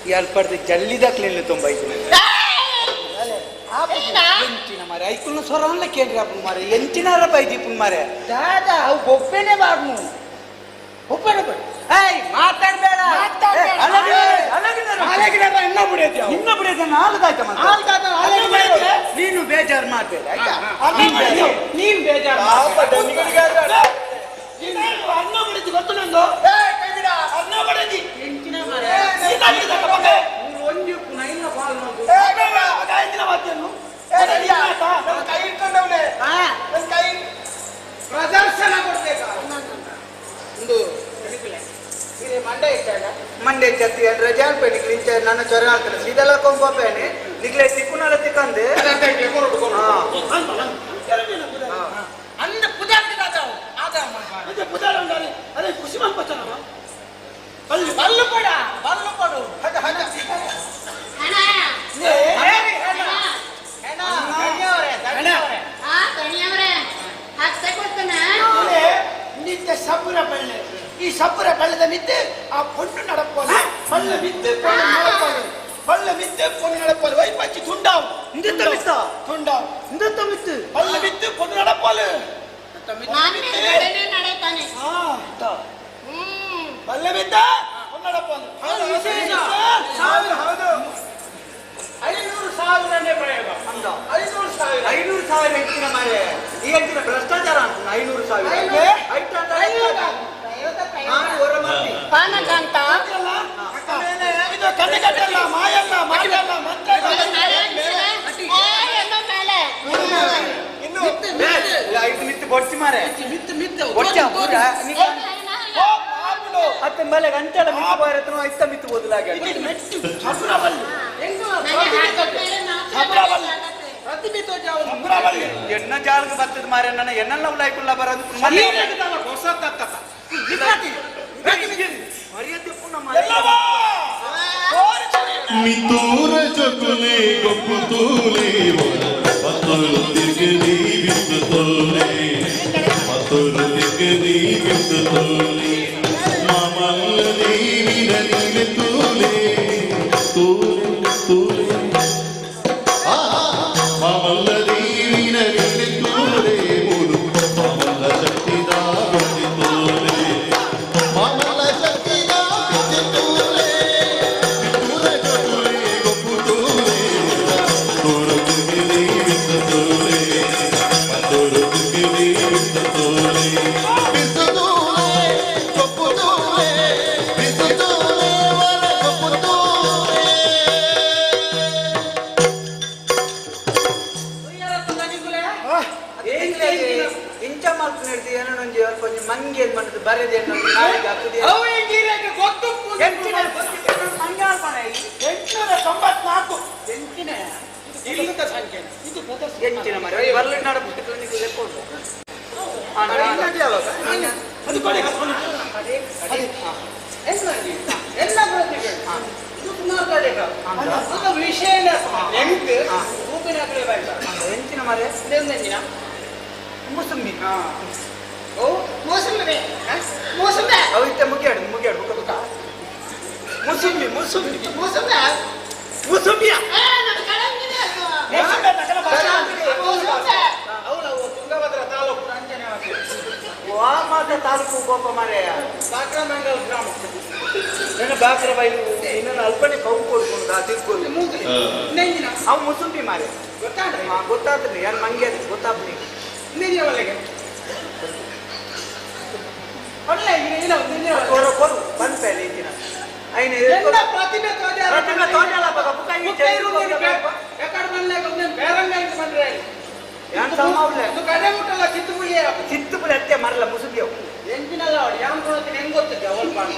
ಈ ಅಲ್ಪಡ್ದು ಜಲ್ಲಿದ ಕ್ಲೀನ್ ತುಂಬ ಐತಿ ಎಂಚಿನ ಮಾರೆ ಐಕುಲ್ನ ಸೊರವನ್ಲ ಕೇಳ್ರಿ ಅಪ್ಪನ ಮಾರೆ ಎಂಚಿನಾರ ಬೈದಿ ಮಾರೆ. ದಾದಾ ಅವು ಗೊಬ್ಬೆನೆ ಬಾರ್ನು ಒಬ್ಬನೇ ಬೇಡ. ಏಯ್ ಮಾತಾಡ್ಬೇಡ. ಮಾತಾಡ್ಬೇಡ. ಇನ್ನ ಬಿಡೈತಿ ಅವು. ನಿನ್ನ ಬಿಡೈತೆ ನಾಲ್ದಾಯ್ತ ಮತ್ತೆ. ನೀನು ಬೇಜಾರು ಮಾಡ್ಬೇಡ ಆಯ್ತಾ? ನೀನ್ ಬೇಜಾರು ಅನ್ನ ಬಡಿದಿ ಗೊತ್ತು ನಂದು ಅನ್ನ ಬಡಿದಿ. ಎಂಚಿನ ಮಾರೆ ನೀನ್ ಹಾಕಿದ ಪಕ್ಕ. ಒಂಜಿ ನೈನ ಪಾಲ್ ಮಾಡ್ದು. ಆಯ್ತು. ಕೈ ಇಟ್ಕೊಂಡವನೇ ಕೈ ಪ್ರದರ್ಶನ ಕೊಡ್ಬೇಕಾ ಒಂದು ಮಂಡೆ ಇಟ್ಟಾಗ ಮಂಡೆ ಚತ್ತಿ ರಜೆ ಅಲ್ಪೆ ನಿಕ್ಲಿ ಇಂಚ ನನ್ನ ಚೊರ ಹಾಕ್ತಾರೆ ಸೀದಲ್ಲ ಕೊಂಪೇನೆ ನಿಕ್ಲೆ ತಿಕ್ಕುನಲ್ಲ ತಿಕ್ಕಂದೆ ಅಂದ ಪುದಾರ್ತಿ ಅದೇ ಪುದಾರ ಉಂಡಾಲೆ ಅದೇ ಖುಷಿ ಮನ್ಪಚ್ಚನವ ಬಲ್ಲು ಬಲ್ಲು ಕೊಡ ಬಲ್ಲು ಕೊಡು ಹಗ ಹಗ ಹಣ ಆ ದಣಿಯವ್ರೆ ಹತ್ತೆ ಕೊಡ್ತಾನ ನಿತ್ಯ ಸಬ್ಬರ ಬಳ್ಳೆ ಈ ಸಬ್ಬರ ಬಳ್ಳದ ಮಿತ್ತೆ ಆ ಪೊಣ್ಣು ನಡಪೋದು ಬಳ್ಳ ಮಿತ್ತೆ ಪೊಣ್ಣು ನಡಪೋದು ಬಳ್ಳ ಮಿತ್ತೆ ಪೊಣ್ಣು ನಡಪೋದು ವೈ ಪಚ್ಚಿ ತುಂಡಾವು ಇಂದತ್ತ ಮಿತ್ತ? ತುಂಡಾವು ಇಂದತ್ತ ಮಿತ್ತು ಬಳ್ಳ ಮಿತ್ತೆ ಪೊಣ್ಣು ನಡಪೋಲು ನಾನು ಮೇಲ್ಗಡೆನೆ ನಡೆತಾನೆ ಹಾ ಹ್ಮ್ ಬಳ್ಳ ಮಿತ್ತ ಪೊಣ್ಣು ನಡಪೋದು ಸಾವಿರ ಹೌದು 500 ಸಾವಿರನೇ ಪ್ರಯೋಗ ಅಂದ 500 ಸಾವಿರ 500 ಸಾವಿರ ಹೆಚ್ಚಿನ ಮಾರೆ ಈ ಹೆಚ್ಚಿನ ಭ್ರಷ್ಟಾಚಾರ ಅಂತ 500 ಸಾವಿರ ಪ್ರಯೋಗ ನಾನು ಹೊರ ಮಾಡ್ತೀನಿ ಪಾನಕಾಂತ ಇದು ಕಣ್ಣು ಕಟ್ಟಲ್ಲ ಮಾಯಲ್ಲ ಮಾಯಲ್ಲ ಮಂತ್ರ ಏನೋ ಮೇಲೆ ಇನ್ನು ಐದು ಮಿತ್ತು ಬೊಡ್ಚಿ ಮಾರೆ ಮಿತ್ತು ಮಿತ್ತು ಬೊಡ್ಚ ಓ ಪಾಪುಡು ಅತ್ತೆ ಮೇಲೆ ಗಂಟೆಲ್ಲ ಮಿತ್ತು ಬಾರತ್ನು ಐತ ಮಿತ್ತು ಬದಲಾಗಿ ಇದು ಮೆಟ್ಟು ಸಬ್ಬರ ಬಲ್ಲು ನನಗೆ ಪ್ರತಿಭೆ ಸಬ್ಬರ ಬಲ್ಲು ಎಣ್ಣ ಜಾಲಕ್ಕೆ ಬರ್ತದ ಮಾರೆ ನನ್ನ ಎಣ್ಣೆಲ್ಲ ಉಲಾಯ್ಕುಲ್ಲ ಬರೋದು ಹೊಸ ಮರ್ಯಾದೆ ಪುನಃ ಮಾರೆ ಎಲ್ಲವಾ ತೋರಿಸು ಮಿತೂರ ಚಕುಲೆ ಗೊಪ್ಪುತೂಲೆ ಪತ್ತೊರು ತಿರುಗಲಿ ಬಿತ್ತುತೋಲೆ ಪತ್ತೊರು ತಿರುಗಲಿ ಬಿತ್ತುತೋಲೆ ಮಾಮಲ್ಲ ದೇವಿ ನಲಿವೆ ತೂಲೆ ತೂಲೆ ತೂಲೆ ಮಾಮಲ್ಲ ದೇವಿ ನಲಿವೆ ತೂಲೆ ಮೂರು ಮಾಮಲ್ಲ ಶಕ್ತಿದ ತೋಲೆ ಮಾಮಲ್ಲ ಶಕ್ತಿದ ತೋಲೆ ಇಂಚ ಮಾಲ್ಪು ಏನೊಂಜಿ ಅಲ್ಪ ಒಂಜಿ ಮಂಗೆ ಏನ್ ಮಾಡ್ತದೆ ಬರೆದು ನಾಳೆಗೆ ಹಾಕುದು ಅವು ಹೆಂಗಿರಕ್ಕೆ ಗೊತ್ತು ಮಂಗೆ ಅಲ್ಪಣ ಈ 894 ಎಂಟಿನ ಇಲ್ಲದ ಸಂಖ್ಯೆ ಇದು ಪ್ರದರ್ಶನ ಎಂಟಿನ ಮರ ಬರ್ಲಿ ನಾಡ ಲೆಕ್ಕೊಂಡು ಅದು ಕೊಡಿ ಎಲ್ಲ ಪ್ರತಿಗಳು ಇದು ಸುಮಾರು ಕಡೆ ಅದು ವಿಷಯ ಎಂಟು ರೂಪಿನ ಕಡೆ ಬಾಯ್ಸ ಎಂಚಿನ ಮರೆ ಎಂಜಿನ ಮುಸುಂಬಿ ಓ ಮೋಸಂಬಿ ಮೋಸಂಬಿ ಅವು ಇತ್ತೆ ಮುಗಿಯಾಡು ಮುಗಿಯಾಡು ಬುಕ್ಕ ಬುಕ್ಕ ಮುಸುಂಬಿ ಮುಸುಂಬಿ ಮೋಸಂಬಿ ಮುಸುಂಬಿಯ ಏ ನಮ್ಮ ಕಡೆ ಅದು ಮೋಸಂಬಿ ನಕಲ ಭಾಷೆ ಮೋಸಂಬಿ ಹೌದು ತುಂಗಭದ್ರಾ ತಾಲೂಕು ಅಂಚನೆ ವಾ ಮಾತ ತಾಲೂಕು ಗೋಪ ಮಾರೆ ಬಾಕ್ರಮಂಗಲ್ ಗ್ರಾಮ ನನ್ನ ಬಾಕ್ರ ಬೈಲು ಇನ್ನೊಂದು ಅಲ್ಪನೆ ಕೌ ಕೊಡ್ಕೊಂಡು ಆ ತಿಳ್ಕೊಂಡು ಮೂಗಲಿ ನೆಂಜಿನ ಅವು ಮುಸುಂಬಿ ಮಾರೆ ಗೊತ್ತಾಡ್ರಿ ಹಾ ಗೊತ್ತಾತ್ರಿ ಏನ್ ಮಂಗೆ ಅದು ಗೊತ್ತಾಪ್ನಿ ನೆಂಜಿನ ಒಳಗೆ ಒಳ್ಳೆ ಇಲ್ಲ ನೆಂಜಿನ ಕೊರು ಕೊರು ಬಂದ್ಪೇಲೆ ಇಂಚಿನ ಐನ ಎಲ್ಲ ಪ್ರತಿಭೆ ತೋಜಾರ ಪ್ರತಿಭೆ ತೋಜಾಲ ಬಗ ಬುಕ್ಕ ಇಂಚೆ ಎಕಡೆ ಬಂದಾಗ ಬೇರಂಗ ಬಂದ್ರೆ ಯಾನ್ ಸಮ ಅವ್ಲೆ ಇದು ಕಡೆ ಮುಟ್ಟಲ್ಲ ಚಿತ್ತುಪುಳಿ ಚಿತ್ತುಪುಳಿ ಅತ್ತೆ ಮರಲ ಮುಸುಂಬಿ ಅವು ಎಂಜಿನಲ್ಲ ಅವಳು ಯಾನ್ ಕೊಡೋತೀನಿ ಹೆಂಗ್ ಗೊತ್ತಿದ್ದೆ ಅವಳು ಪಾಡು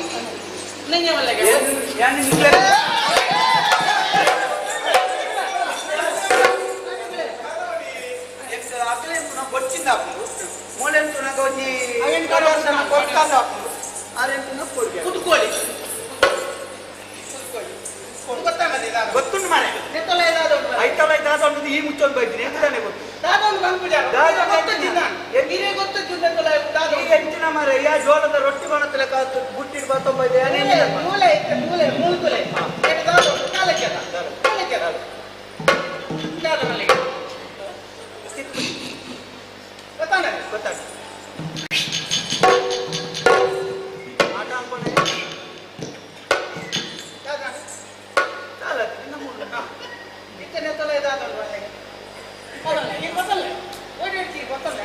ನೆಂಜ ಒಳಗೆ ಯಾನ್ ನಿಂಗೆ ಬೊಚ್ಚಿಂದ ಹಾಕೊಂಡು ಮೂಲೆಂತು ನಗ ಒಂಜಿ ಕೊಟ್ಟಂದ ಹಾಕೊಂಡು ಆರೆಂಟು ಕೊಡ್ಗೆ ಕುತ್ಕೊಳ್ಳಿ ಗೊತ್ತಾಗಲ್ಲ ಗೊತ್ತುಂಟು ಮಾರೆ ನೆತ್ತಲ ಏನಾದ್ರು ಐತಲ ದಾದ ಉಂಟು ಈ ಮುಚ್ಚೊಂದು ಬೈತೀನಿ ಎಂತ ತಾನೇ ಗೊತ್ತು ದಾದೊಂದು ಬಂದ್ಬಿಡ್ಯಾರ ದಾದ ಗೊತ್ತಿದ್ದ ನೀರೇ ಗೊತ್ತಿದ್ದು ನೆತ್ತಲ ದಾದ ಈಗ ಹೆಚ್ಚಿನ ಮಾರೆ ಯಾ ಜೋಳದ ರೊಟ್ಟಿ ಬಣತಲೆ ಕಾತು ಬುಟ್ಟಿಡ್ ಬತ್ತೊಂಬೈದೆ ಮೂಲೆ ಮೂಲೆ ಮೂಲೆ ಮೂಲ್ಕುಲೆ ದಾದ ಕಾಲಕ್ಕೆ ಕಾಲಕ್ಕೆ ದಾದ ಮಲ್ಲಿಗೆ ಗೊತ್ತಾನೆ ಗೊತ್ತಾಗ ಆಟ ಅನ್ಕೊಂಡೆ ದಾದ ಚಾಲ ಇನ್ನು ಮೂರು ಇತ್ತೆ ನೆತ್ತಲ ದಾದ ಅಲ್ಲ ಈಗ ಗೊತ್ತಲ್ಲ ಓಡಾಡ್ತಿ ಗೊತ್ತಲ್ಲ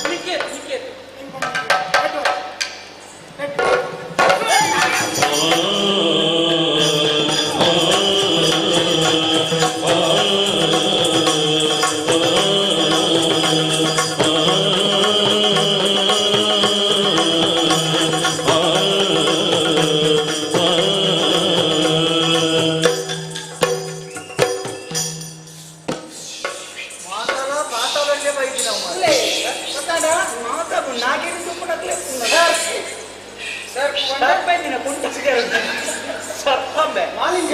ನಿಕ್ಕೇತು ನಿಕ್ಕೇತು ಎಟ್ಟು. ಎಟ್ಟು. ಮಾಲಿಂಗ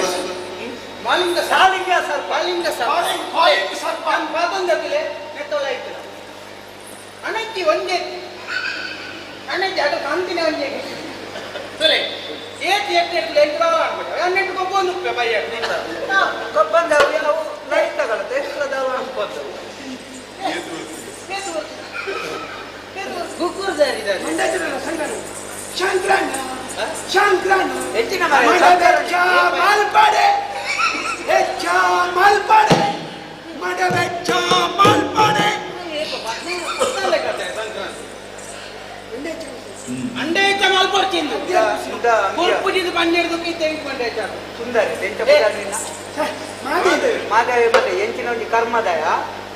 ಮಾಲಿಂಗ ಸಾಲಿಂಗ ಸರ್ಪ ಮಾಲಿಂಗ ಸರ್ಪ ಕಾಲಿಂಗ್ ಸರ್ಪ. ನಾನು ಪಾತೊಂದಕ್ಲೆ ನೆತ್ತೊಲ ಐತದ ಅಣಕ್ಕಿ ಒಂದೇ ಅಣಕ್ಕಿ ಅದು ಕಾಂತಿನ ಒಂಜೆ ಸರಿ ಏತ್ ಎಟ್ ಎಟ್ ಎಂಟು ಅನ್ಬಿಟ್ಟು ಹನ್ನೆಂಟು ಕೊಬ್ಬೊಂದು ಉಪ್ಪೆ ಬಯ್ಯ ಕೊಬ್ಬಂದವು ಯಾವ ಲೈಟ್ ತಗೊಳುತ್ತೆ ಎಷ್ಟದಾವ ಅನ್ಕೊಂಡವು ಮಂಡೇಜನ ಸಂಗಡು ಶಂಕರಣ್ಣ ಶಂಕರಣ್ಣ ಹೆಚ್ಚಿನ ಮಾರ್ರೆ, ಮಡವೆಚ್ಚ ಮಾಲ್ಪಾಡೆ ಹೆಚ್ಚ ಮಾಲ್ಪಾಡೆ ಮಡವೆಚ್ಚ ಮಾಲ್ಪಾಡೆ ಅಂಡೇಚ ಮಲ್ಪೊಡ್ಚಿಂದು ಕುರ್ಪುಜಿದು ಪನ್ನೆರಡು ಕೈ ಮಂಡೇಚ ಸುಂದರ ಎಂಚ ಪುದರ್ನಿನ್ನ? ಮಾದೇವಿ ಮಾದೇವಿ ಮತ್ತೆ ಎಂಚಿನ ಒಂಜಿ ಕರ್ಮದಯ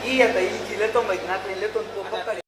ಈ ಅತ್ತ ಈ ಜಿಲ್ಲೆ ತೊಂಬೈದು ನಾಲ್ಕು ಇಲ್ಲೇ ತೊಂದು ಪೊಕ್ಕಡೆ.